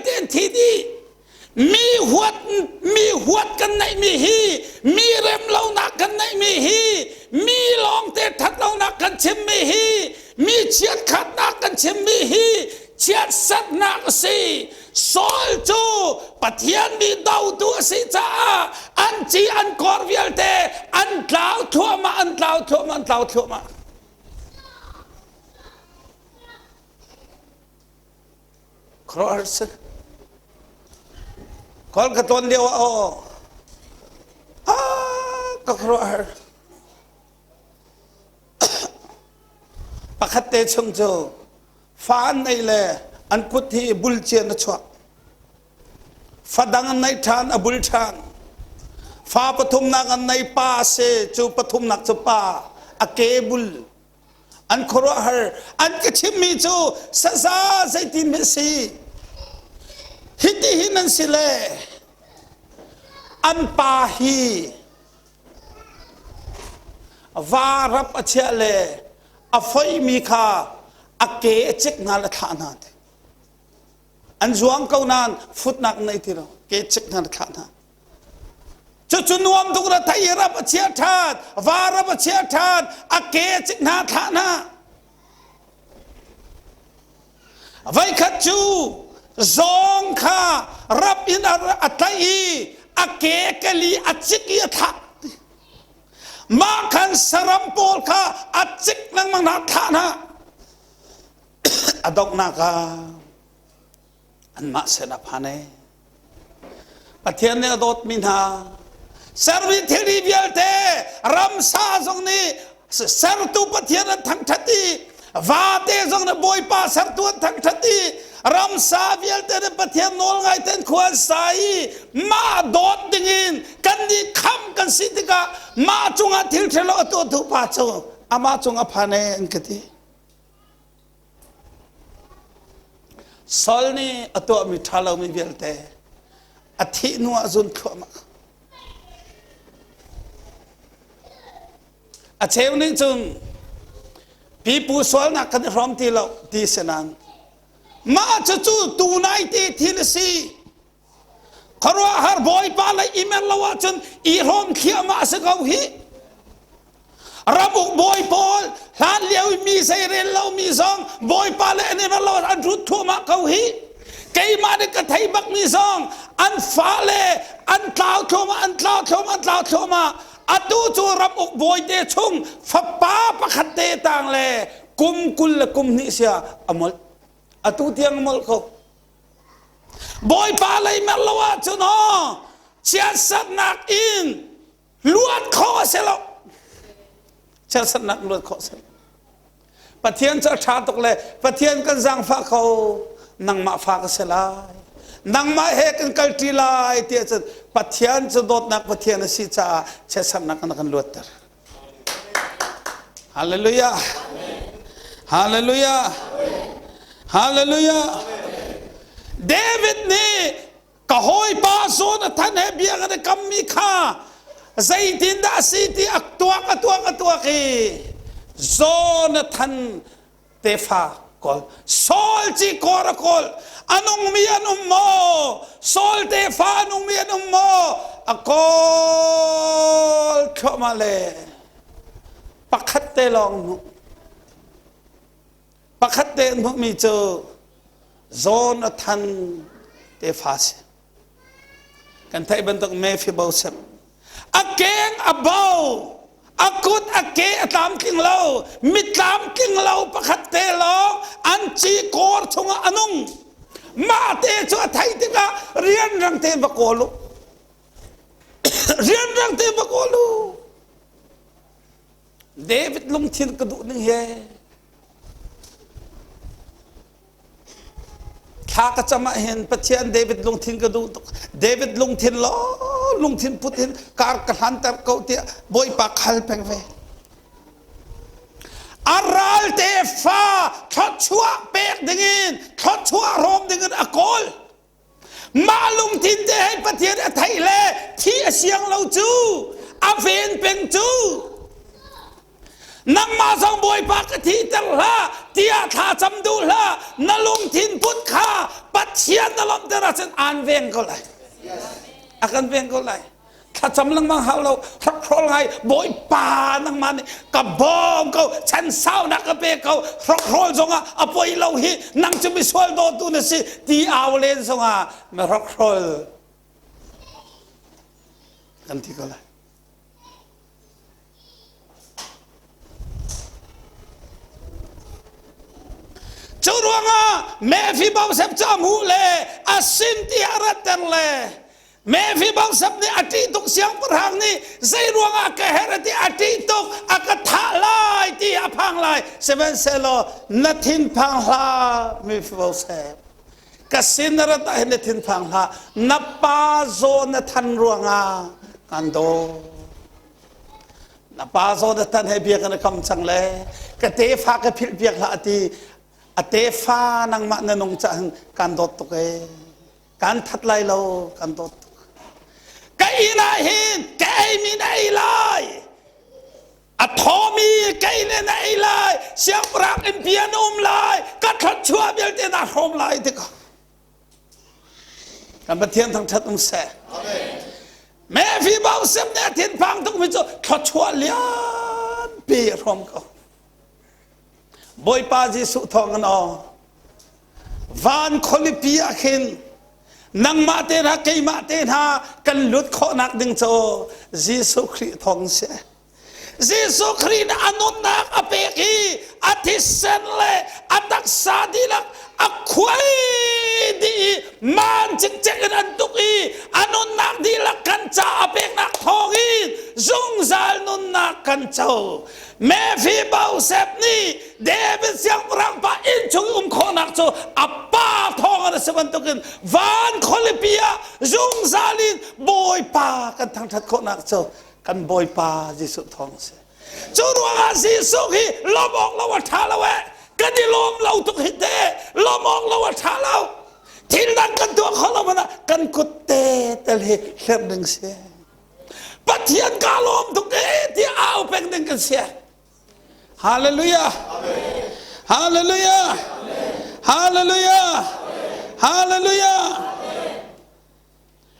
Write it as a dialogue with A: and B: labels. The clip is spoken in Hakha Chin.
A: vialte an thi dih. Mi huat mi huat kan neihmi hi mi rem lonak kan neihmi hi mi lawngte that lonak kan chimmi hi mi chiatkhatnak kan chimmi hi chiatsatnak a si. Saul cu Pathian mi dotu a si caah an ci an kor vialte an tlau thluahmah an tlau thluahmah an tlau thluahmah. Khuaruahhar si. Kawl ka tlawn lio ah aw ah ka khuaruahhar. Pakhat te chung cu fa an nei le an kut hi bul cian a chuak. Fa dang an nei ṭhan a bul ṭhan. Fa pathumnak an nei pa si cu pathumnak cu pa a ke bul An khuaruahhar. An ka chimmi cu saza zeitin hme si? Hiti hin an si le an pa hi va rap a chiah le a foimi kha a ke a cik hna le thlah hna ti. An zuang ko nain futnak nei ti lo. Ke cik hna le thlah hna. Cucu nuam tuk na thei rap a chia ṭhan, va rap a chia ṭhan, a ke cik hna thlah hna. Voikhat cu zawng kha rap in a tlaih i a ke kali a cik i a thlah. Mah khan saram pawl kha a cik lengmang hna thlah hna. A donghnak ah anmah sin a phan ee. Pathian nih a dawtmi hna sermi thilri vialte ramsa zong nih sertu Pathian an thangṭhat i vate zong nih Bawipa sertu an thangṭhat i ramsa vialte nih Pathian nawl ngai ten khua an sa i mah dawt dingin kan nih kham kan si tikah mah cungah thil ṭhalo a tuahtu pa cu amah cung a phan ee an ka ti. Saul nih a tuahmi ṭha lomi vialte a thih hnu ah zun thluahmah. A cheu nih cun pipu sualnak kan i hrawm ti lo ti si nain mah cucu tunai te thil a si. Khuaruahhar Bawipa lei i mer lo ahcun i hrawm thliahmah a si ko hih. Ramuk bawi pawl hlan lio i mi zei rel lomi zong Bawipa le an i mer lo an rut thluahmah ko hih. Keimah nih ka thei bakmi zong an fale an tlau thluahmah an tlau thluahmah an tlau thluahmah. Atu cu ramuk bawi te chung fapa pakhat te tang le kum 20 le kum hnih sia a molh. Atu tiang a molh ko. Bawipa lei mer lo ahcun aw chiatsatnak in luat khawh a si lo. Chiatsatnak luat khawh a si lo. Pathian cu a ṭha tuk le Pathian kan zaangfah kho nangmah fa ka si lai. Nangmah he kan kalṭi lai tiah cun Pathian cu dawtnak Pathian a si caah chiatsatnak in a kan luatter. Hallelujah. Hallelujah. Hallelujah. David nih ka hawipa Jonathan he bia kan i kammi kha zeitindah a si ti a tuak a tuak a tuak i Jonathan tefa kawl Saul ci kawr a kawl a nungmi an um maw Saul tefa a nungmi an um maw a kawl thluahmah le pakhat te lawng hmuh pakhat te an hmuhmi cu Jonathan tefa si Kan theih bantuk Mephibosheth a keng a bo a kut a ke a tlamtling lo mi tlamtling lo pakhat te lawng an ci kawr chungah a nung mah te cu a theih tikah rianrang te va kawl u rianrang te va kawl u David lungthin ka duh ning he Thla ka cam ah hin Pathian David lungthin ka duh tuk. David lungthin law lungthin put hin kar ka hlanter ko tiah Bawipa khal peng ve. A ral te fa thluachuah pek dingin thluachuah rawm dingin a kawl. Mah lungthin te hei Pathian a theih le thi a siang lo cu a ven peng cu nangmah zong Bawipa ka thiter hlah tiah thla cam duh hlah na lungthin put kha Pathian na lawmhter. ahcun aan veng ko lai. A kan veng ko lai. Thlacam lengmang hau lo, hrokhrawl ngai Bawipa nangmah nih ka bawm ko, chan saunak ka pe ko, hrokhrawl zongah a poi lo hi, nang cu misual dawtu na si ti au len zongah na hrokhrawl kan ti ko lai. Cu ruangah Mephibosheth cu a hmuh le a sin ti a ratter le Mephibosheth nih a ṭih tuk siangpahrang nih zei ruangah ka herh ti a ṭih tuk a ka thah lai ti a phang lai sihmanhsehlaw na thinphang hlah Mephibosheth ka sin na rat ah hin na thinphang hlah na pa zaw na than ruangah kan daw Na pa Jonathan he bia kan i kam cang le ka tefa ka philh piak hlah ti a tefa nangmah na nung cah kan dawt tuk ee kan that lai lo kan dawt tuk ka inn ah hin ka ei mi na ei lai a thawmi kei le na ei lai siangpahrang in bia na um lai ka thluachuah vialte na hrawm lai tikah Kan Pathian thangṭhat um seh. Mephibosheth nih a thinphang tukmi cu thluachuah lianpi a hrawm ko. Bawipa Jesuh thawng in aw van khualipi ah khin nangmah te hna keimah te hna kan lut khawhnak ding cu Jesuh Khrih thawng si. Jesuh Khrih nih a nunnak a pek i a thisen le a taksa dihlak a khuai dih i maan cikcek in an tuk i a nunnak dihlak kan ca a peknak thawngin zungzal nunnak kan co. Mephibosheth nih David siangpahrang pa inn chung um khawhnak cu a pa thawng in a si bantukin van khualipi ah zungzal in Bawipa kan thangṭhat khawhnak cu kan Bawipa Jesuh thawng a si. Cu ruangah Jesuh hi lawm awk lo a ṭha lo eh. Kan i lawm lo tuk hi te. Lawm awk lo a ṭha lo. Thil dang kan tuah kho lo mana kan kut te tel hi hlerh ding si. Pathian ka lawm tuk eh ti au peng ding kan si. Hallelujah. Hallelujah. Hallelujah. Hallelujah.